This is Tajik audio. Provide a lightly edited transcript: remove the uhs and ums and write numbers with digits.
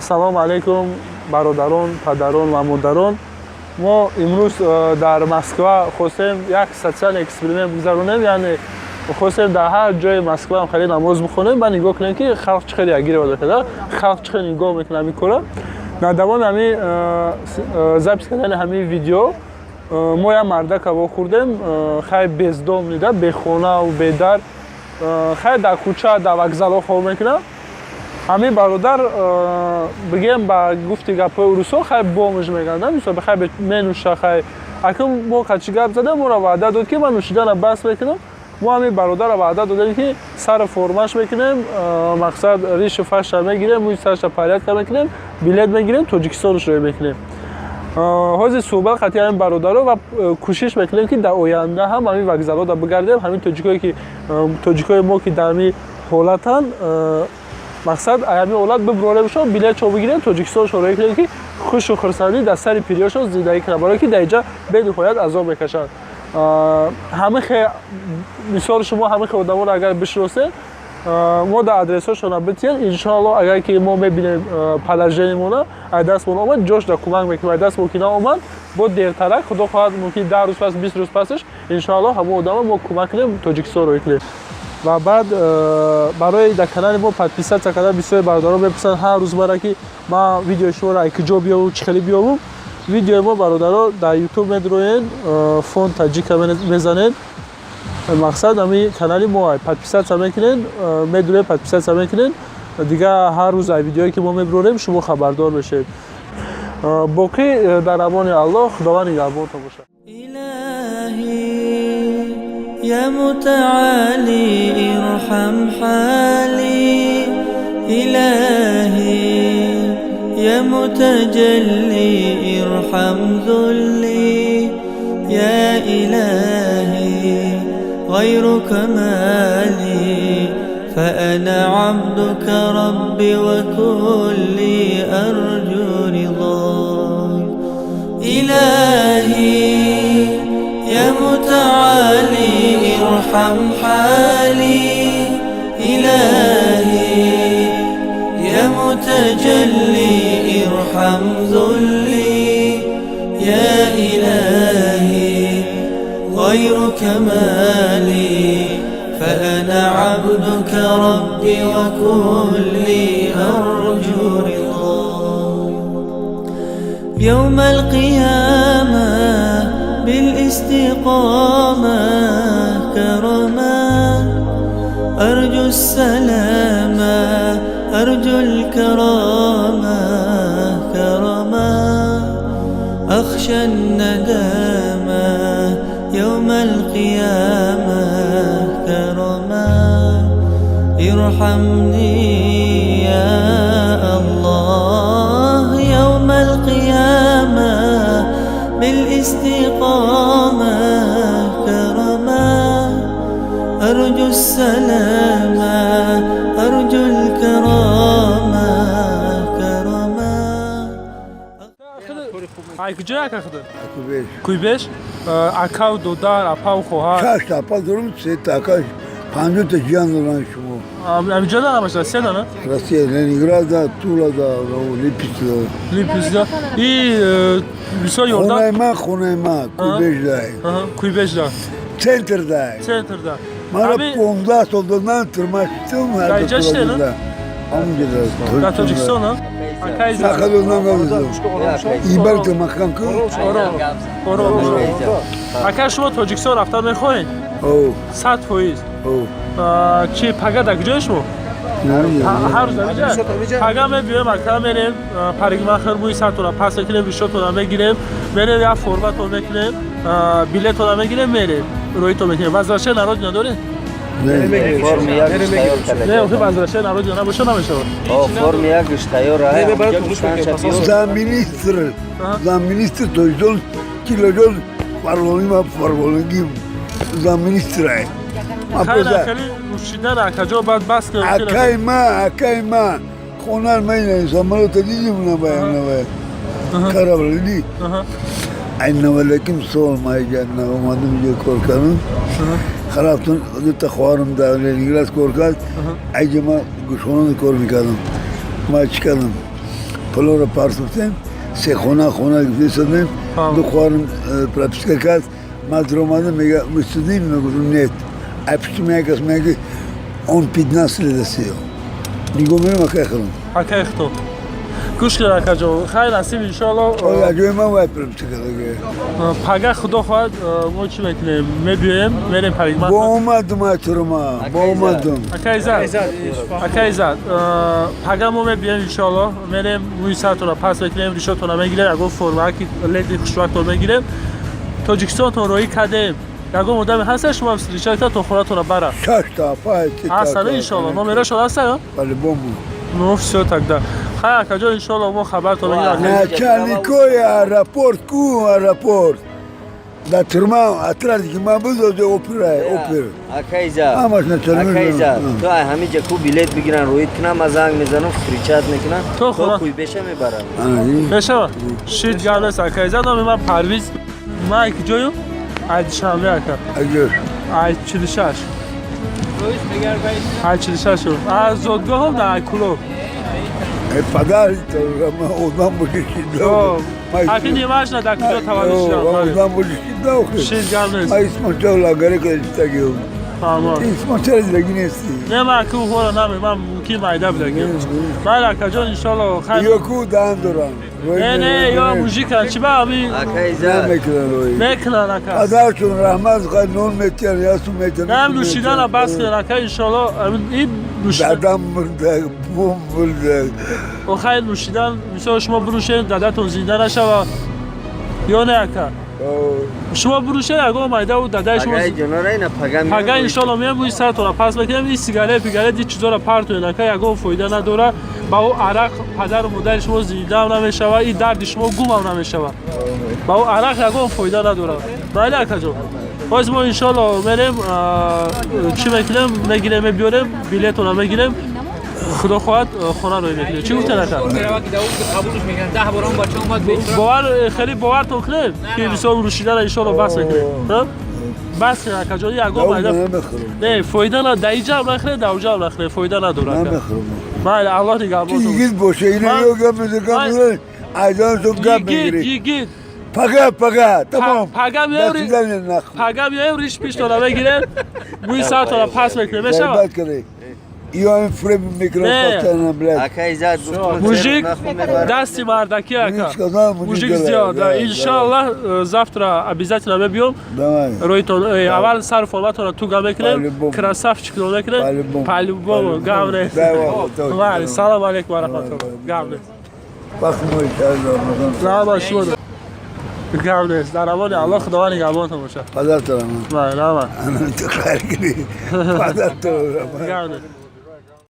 Салому алайкум, бародарон, падарон ва модарон. Мо имрӯз дар Москва хостем як социальный эксперимент гузаронем, яъне хостем дар ҳар ҷои Москва хеле намоз бихонем ва нигоҳ кунем, ки халқ чӣ хел реагировать мекунад, халқ чӣ хел нигоҳ мекунад ҳамин кора. Дар давоми ҳамин запись кардани ҳамин видео мо як мардака вохӯрдем, хай, бездомный да, бехонаву бедар, хай, дар кӯча, дар вокзалҳо хоб мекунад. Ҳамин бародар, бигем, ба гуфти гапҳои урусҳо, хай, бомж мегӯянд, мисол, хай, менӯша. Хай, акун мо қачи гап задем, моро ваъда дод, ки ман нӯшидана бас мекунам. Мо ҳамин бародарро ваъда додем, ки сари формаш мекунем, мақсад, ришу фашша мегирем, мӯи сарша порядка мекунем, билет мегирем, Тоҷикистонаш роӣ мекунем. Ҳозир суҳбат қати ҳамин бародаро ва кӯшиш мекунем, ки дар оянда ҳам ҳамин вокзалҳода бигардем, ҳамин тоҷикое ки, тоҷикои мо ки дар ҳамин ҳолатанд, мақсад, ҳамин ҳолат биброремшон, билетшон бигирем, Тоҷикистоншон роӣ кунем, ки хушу хурсандӣ дар сари пириёшон зиндагӣ кунанд, барое ки дар инҷа бениҳоят азоб мекашанд. Ҳамин хе мисол, шумо ҳамин хе одаморо агар бишиносед, мо дар адресҳошона битиҳед. Иншоалло, агар ки мо мебинем, положениемона ай дастмон омад, ҷош да кӯмак мекунем, ай дастмон ки наомад, бо дертарак, худо хоҳад, мумкин 10 рӯз пас, 20 рӯз пасаш, иншоалло, ҳамон одамо мо кӯмак кунем, Тоҷикистон роӣ кунем. Ва баъд барои дар канали мо подписаться кардан, бисёри бародарон мепурсанд ҳар рӯз мара, ки ман видеои шуморо ай куҷо биёвум, чӣ хеле биёвум. Видеои мо, бародаро, дар Ютуб медроен, Фонд Таҷика мезанед, мақсад, ҳамин канали мо, подписаться мекунед, медуред, подписаться мекунед, дигар ҳар рӯз ай видеое ки мо мебурорем, шумо хабардор мешавед. Боқӣ дар амони Аллоҳ, Худованд нигаҳбонтон бошад. يا متعالي ارحم حالي، إلهي يا متجلي ارحم ذلي، يا إلهي غيرك مالي، فأنا عبدك ربي وكلي أرجو رضاك. إلهي يا متعالي ارحم حالي، إلهي يا متجلي ارحم ذلي، يا إلهي غيرك مالي، فأنا عبدك ربي وكلي أرجو رضاك. يوم القيامة بالاستقامة كرما، أرجو السلامة، أرجو الكرامة كرما، أخشى الندامة يوم القيامة كرما، ارحمني يا الله يوم القيامة بالاستقامة كرما، أرجو السلامة، أرجو الكرامة كرما. Ай куҷо, ака, худо? Куйбеш. Акау додар, апау хоҳар? Шашта апа дорум, сета ака, панҷота ҷиян дорам шумо. Амиҷо намашда се дана? Россия, Ленинграда, Тулада, Липецда. Липецда. И бисёр ёрдам. Хонаи ман Куйбешдай. Куйбешда. Центрдай. Центрда. Мара 15 сол додан тюрьма шитум. Дар инҷа шитед? Ҳамунҷа. Дар Тоҷикистон, а? Ибарта махкам ку. Ором. Ака, шумо Тоҷикистон рафтан мехоҳед? 100%? Чи, пага дар куҷои шумо? Ҳар рӯз амиҷа? Пага мебиёем, ака, мерем парикмахер, мӯи сартона пас мекунем, ришотона мегирем, мерем, як форматон мекунем, билетона мегирем, мерем, роитон мекунем. Возвращение на родина доред? Не, охи, возвращение на родина набоша, намешавад. Форми якш тайёр. Замминистр Тоҷикистон килоҷон фарғонӣ, ма фарғонагӣ, замминистрай. Хеле рӯшидан, акаҷо, баъд бас. Акай ма хонар ма ина самолета дидим, навай корабль диди, ай навалеким сол ма иҷа омадам, иҷа кор кардам, рафтам, дута хоҳарам дар Ленинград кор кард, айҷа ма гӯшхонада кор мекардам. Ма чӣ кардам? Пулоро партофтем, се хона хона гирифтем, ду хоҳарам прописка кард. Ман даромадам, мега: «Мы судим?» Ма гуфтам: «Нет». А пишти ма як кас мега: «Он 15 лет сидел». Нигоҳ мерам, акай худам. Акай худо. Гӯш кунед, акаҷон, хайр, насиб, иншоалло. Ҷои ман вай прописка карда. Пага, худо хоҳад, мо чӣ мекунем, мебиёем, мерем парикмахер. Бо омадум айтурума, бо омадум. Ака Иззат, ака Иззат, пага мо мебиёем, иншоалло, мерем, мӯи сартона пас мекунем, ришотона мегирем, ягон формаки леди хушвақтон мегирем, Тоҷикистонтон роҳӣ кардем. Ягон одаме ҳаста, шумо встречать то хонатона бара? Шашта пай. Ҳастана, иншоалло. Номерашон ҳаста? По-любому. Ну всё тогда, хай, акаҷон, иншоалло, мо хабартон мегирем. Начальникои аэропорт ку, аэропорт дар тюрьма отряд ки ман буд, опера, опер. Ака Иззат. Ҳамаш начальник. Ака Иззат, ту ай ҳамиҷа ку билет бигиран, роид кунам, ман занг мезанам, встречать мекунам, То то куйбеша мебарам. Мешава, шит, гап нест, ака Иззат. Номи ман Парвиз. Ман ҷою ай Душанбе, ака. Ай 46, ай 46, аз зодгоҳам дар Айкулоб. Падар одам боши. Аки, неважно, дар куҷо таваллуд шудам. Одам боши. Шит, гап нест. Ман Исмончал лагаре кардагиам. Фаҳмон. Исмончал зиндагӣ нести. Не, ман ку хора наме, ман мумкин майда будагим. Майли, акаҷон, иншоалло, хайр. Ё ку даҳан дорам. Не, не, ё мужикан, чӣ ба ами. Ака Иззат. Намекунан рӯй. Мекунан, ака. Падаршон раҳмат, нон метиҳан, ясу метиҳан. Нам нӯшидана бас кунен, ака, иншоалло, ин нӯшидан. Дадам мурда, бум мурда. Охай, нӯшидан, мисол, шумо бинӯшед, дадатон зинда нашава ё не, ака? Шумо бинӯшед, ягон майдаву дадаи шумо. Агаи ҷонора, ина пага. Пага, иншоалло, меям, мӯи саратонро пас мекунем. Ин сигарет пигарет, ин чизоро партоен, ака, ягон фоида надора. Ба ӯ арақ падару модари шумо зиндаам намешава, ин дарди шумо гумам намешава. Ба ӯ арақ ягон фоида надора. Майли, акаҷон, боз мо, иншоалло, мерем, чӣ мекунем, мегирем, мебиёрем, билетона мегирем, худо хоҳад, хона рӯй мекунем. Чӣ гуфтен, ака? Бовар, хеле бовартон кунем, ки мисол нӯшидана, иншоалло, бас мекунем? Бас кунем, акаҷон, ягон майда не, фоида на, дар иҷа ҳам нахӯред, дар уҷа ҳам нахӯред, фоида надорад, ака. Майли, Аллоҳ нигаҳбонтон. Йигит боша, ина ё гап мезанам, айдонатон гап Йигит, мегирӣ. Йигит. Пага, пага, тамом. Пага меём. До свидания, нахуй. Пага меоем, риш пиштона мегирем, мӯи сартона пас мекунем, мешавад? Зарбат кардӣ. Ё ҳамин фреб мекунам, Не. пастана, блядь. Ака Иззат, гуфтум. Мужик дасти мардаки, ака. Сказал, мужик Мужик делает, сделал, да. да. Иншаллах, завтра обязательно мебиём. Давай. Роитон, аввал сар форматона туга мекунем, По-любому. Красавчик мекунем. По-любому. По-любому, гап нест. Давай, давай. Майли, салом алейкум ва раҳматуллоҳ. Гап нест. Вақт мои Рамазон. Раҳмат шумо. Гап нест. Дар амони Аллоҳ, Худованд нигаҳбонтон бошад. Падар Рамазон. Майли, раҳмат. Ана ту хайр кунӣ. Падар Рамазон. Гап нест.